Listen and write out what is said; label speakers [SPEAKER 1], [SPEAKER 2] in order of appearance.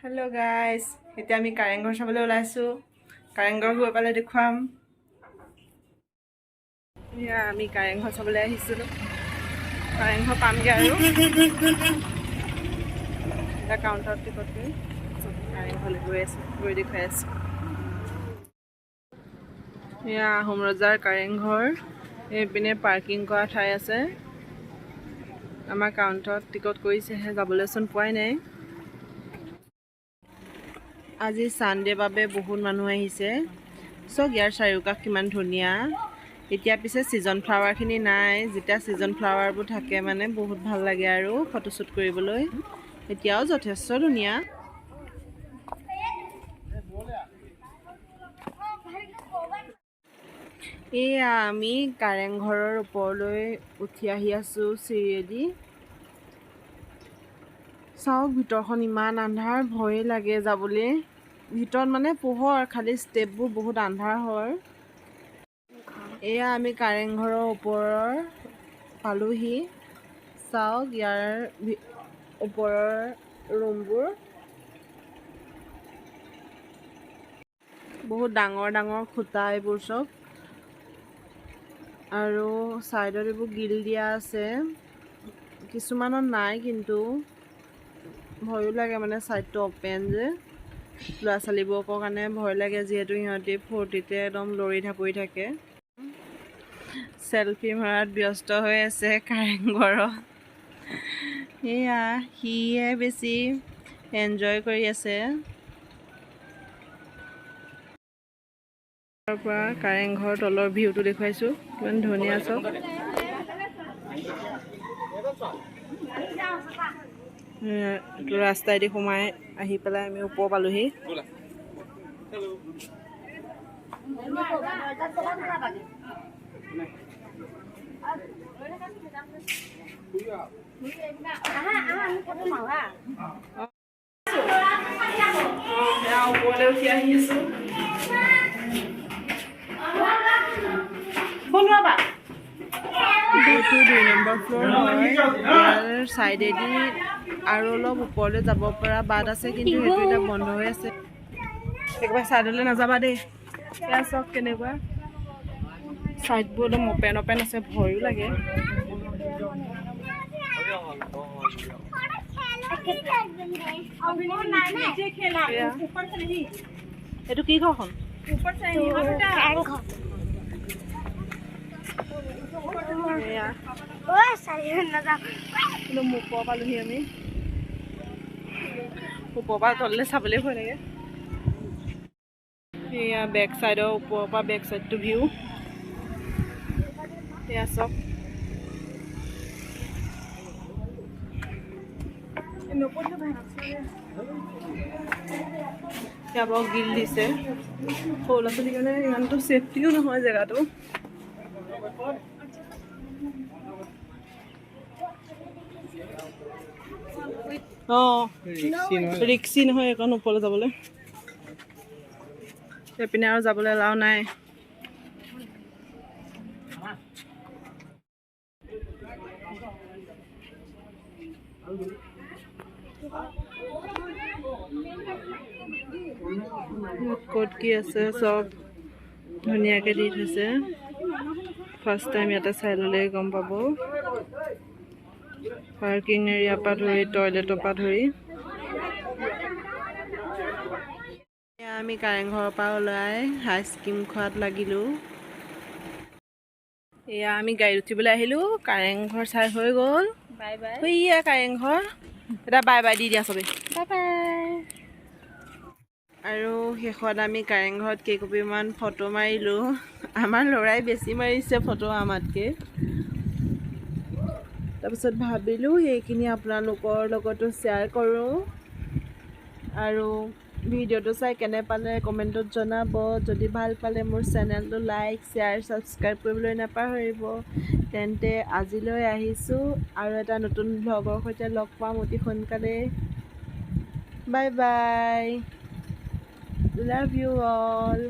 [SPEAKER 1] Hello' guys, এতিয়া আমি কাৰেংঘৰ চাবলৈ ওলাইছোঁ। কাৰেংঘৰ গৈ পালে দেখুৱাম। এয়া আমি কাৰেংঘৰ চাবলৈ আহিছিলোঁ। কাৰেংঘৰ পামগৈ আৰু এতিয়া কাউণ্টাৰত টিকট কৰি কাৰেংঘৰলৈ গৈ আছোঁ, গৈ দেখুৱাই আছোঁ। এয়া আহোম ৰজাৰ কাৰেংঘৰ। এইপিনে পাৰ্কিং কৰা ঠাই আছে। আমাৰ কাউণ্টাৰত টিকট কৰিছেহে, যাবলৈচোন পোৱাই নাই। আজি ছানডে বাবে বহুত মানুহ আহিছে। চাওক, ইয়াৰ চাৰিওকাষ কিমান ধুনীয়া। এতিয়া পিছে ছিজন ফ্লাৱাৰখিনি নাই। যেতিয়া ছিজন ফ্লাৱাৰবোৰ থাকে, মানে বহুত ভাল লাগে আৰু ফটোশ্বুট কৰিবলৈ। এতিয়াও যথেষ্ট ধুনীয়া। এয়া আমি কাৰেংঘৰৰ ওপৰলৈ উঠি আহি আছোঁ চিৰিয়েদি। চাওক, ভিতৰখন ইমান আন্ধাৰ, ভয়ে লাগে যাবলৈ। ভিতৰত মানে পোহৰ, খালি ষ্টেপবোৰ বহুত আন্ধাৰ হয়। এয়া আমি কাৰেংঘৰৰ ওপৰৰ পালোহি। চাওক, ইয়াৰ ওপৰৰ ৰুমবোৰ বহুত ডাঙৰ ডাঙৰ খুঁটা এইবোৰ চব, আৰু ছাইডত এইবোৰ গ্ৰিল দিয়া আছে, কিছুমানত নাই। কিন্তু ভয়ো লাগে, মানে ছাইডটো অ'পেন যে, ল'ৰা ছোৱালীবোৰৰ কাৰণে ভয় লাগে, যিহেতু সিহঁতি ফূৰ্তিতে একদম লৰি ঢাপৰি থাকে। চেলফি মৰাত ব্যস্ত হৈ আছে কাৰেংঘৰত। সেয়া সিহে বেছি এনজয় কৰি আছে। পৰা কাৰেংঘৰ তলৰ ভিউটো দেখুৱাইছোঁ, কিমান ধুনীয়া চব। এইটো ৰাস্তাইদি সোমাই আহি পেলাই আমি ওপৰ পালোহি। ওপৰলৈ উঠি আহি আছোঁ। এইটো 2 নম্বৰ ফ্ল'ৰ হয়। ইয়াৰ ছাইডেদি আৰু অলপ ওপৰলৈ যাব পৰা বাট আছে, কিন্তু সেইটো এতিয়া বন্ধ হৈ আছে। একেবাৰে ছাইডলৈ নাযাবা দেই। এয়া চাওক, কেনেকুৱা ছাইডবোৰ একদম অপেন অপেন আছে, ভয়ো লাগে। এইটো কি ঘৰখন? একদম ওপৰ পালোহি আমি। ওপৰৰ পৰা তললৈ চাবলৈ ভয় লাগে। এয়া বেক চাইডৰ, ওপৰৰ পৰা বেক চাইডটো ভিউ। এয়া চাওক, ইয়াৰ পৰা গ্ৰিল দিছে। সৰু ল'ৰা ছোৱালীৰ কাৰণে ইমানটো ছেফটিও নহয় জেগাটো। অঁ, ৰিক্সি নহয় এইকণ ওপৰলৈ যাবলৈ। সেইপিনে আৰু যাবলৈ এলাও নাই। ক'ত কি আছে চব ধুনীয়াকৈ দি থৈছে। ফাৰ্ষ্ট টাইম ইয়াতে চাই ল'লে গম পাব। পাৰ্কিং এৰিয়াৰ পৰা ধৰি টয়লেটৰ পৰা ধৰি। আমি কাৰেংঘৰৰ পৰা ওলাই আইচক্ৰীম খোৱাত লাগিলোঁ। এয়া আমি গাড়ীত উঠিবলৈ আহিলোঁ। কাৰেংঘৰ চাই হৈ গ'ল।
[SPEAKER 2] Bye bye.
[SPEAKER 1] সেয়া কাৰেংঘৰ। এতিয়া বাই বাই দি দিয়া চবেই,
[SPEAKER 2] বাই বাই।
[SPEAKER 1] আৰু শেষত আমি কাৰেংঘৰত কেইকপিমান ফটো মাৰিলোঁ। আমাৰ ল'ৰাই বেছি মাৰিছে ফটো আমাতকৈ। তাৰপিছত ভাবিলোঁ সেইখিনি আপোনালোকৰ লগতো শ্বেয়াৰ কৰোঁ। আৰু ভিডিঅ'টো চাই কেনে পালে কমেণ্টত জনাব। যদি ভাল পালে মোৰ চেনেলটো লাইক, শ্বেয়াৰ, ছাবস্ক্ৰাইব কৰিবলৈ নাপাহৰিব। তেন্তে আজিলৈ আহিছোঁ, আৰু এটা নতুন ভ্লগৰ সৈতে লগ পাম অতি সোনকালে। Bye bye, love you all.